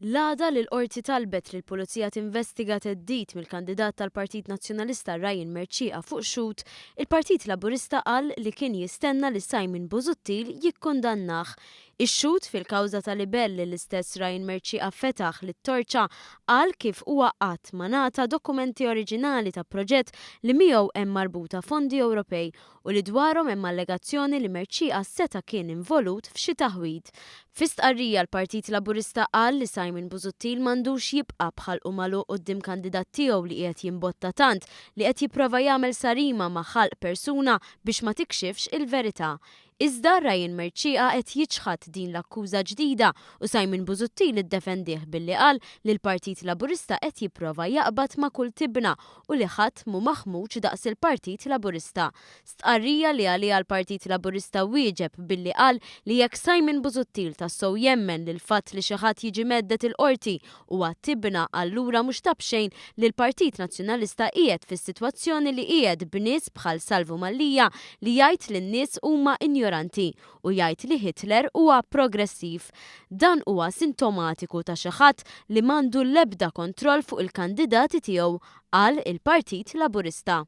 L-għada li l-Qorti talbet lill-Pulizija tinvestiga theddid mill-kandidat tal-Partit Nazzjonalista Ryan Mercieca fuq xhud, il-Partit Laburista qal li kien jistenna li Simon Busuttil jikkundannah. Ix-xhud fil-kawża ta' libell li l-istess Ryan Mercieca fetaħ lit-torċa qal kif huwa qatt ma ngħata dokumenti oriġinali ta' proġett li miegħu hemm marbuta fondi Ewropej u li dwarhom hemm allegazzjoni li Mercieca seta' kien involut f'xi taħwid. Fi stqarrija l-Partit Laburista qal li Simon Busuttil m'għandux jibqa' b'ħalqu magħluq quddiem kandidat tiegħu li qiegħed jimbotta tant li qed jipprova jagħmel sarima ma' ħalq persuna biex ma tikxifx il-verità. Iżda Ryan Mercieca qed jiċħad din l-akkuża ġdida u Simon Busuttil iddefendih billi qal li l-Partit Laburista qed jipprova jaqbad ma' kull tibna u li ħadd mhu maħmuġ daqs il-Partit Laburista. Stqarrija li għaliha l-Partit Laburista wieġeb billi qal li jekk Simon Busuttil tassew jemmen li l-fatt li xi ħadd jiġi mhedded il-Qorti huwa tibna allura mhux ta' b'xejn li l-Partit Nazzjonalista qiegħed fis-sitwazzjoni li qiegħed b'nies bħal Salvu Mallia li jgħid li n-nies huma injoranti u jgħid li Hitler huwa progressiv. Dan huwa sintomatiku ta' xi ħadd li m'għandu l-ebda kontroll fuq il-kandidati tiegħu, qal il-Partit Laburista.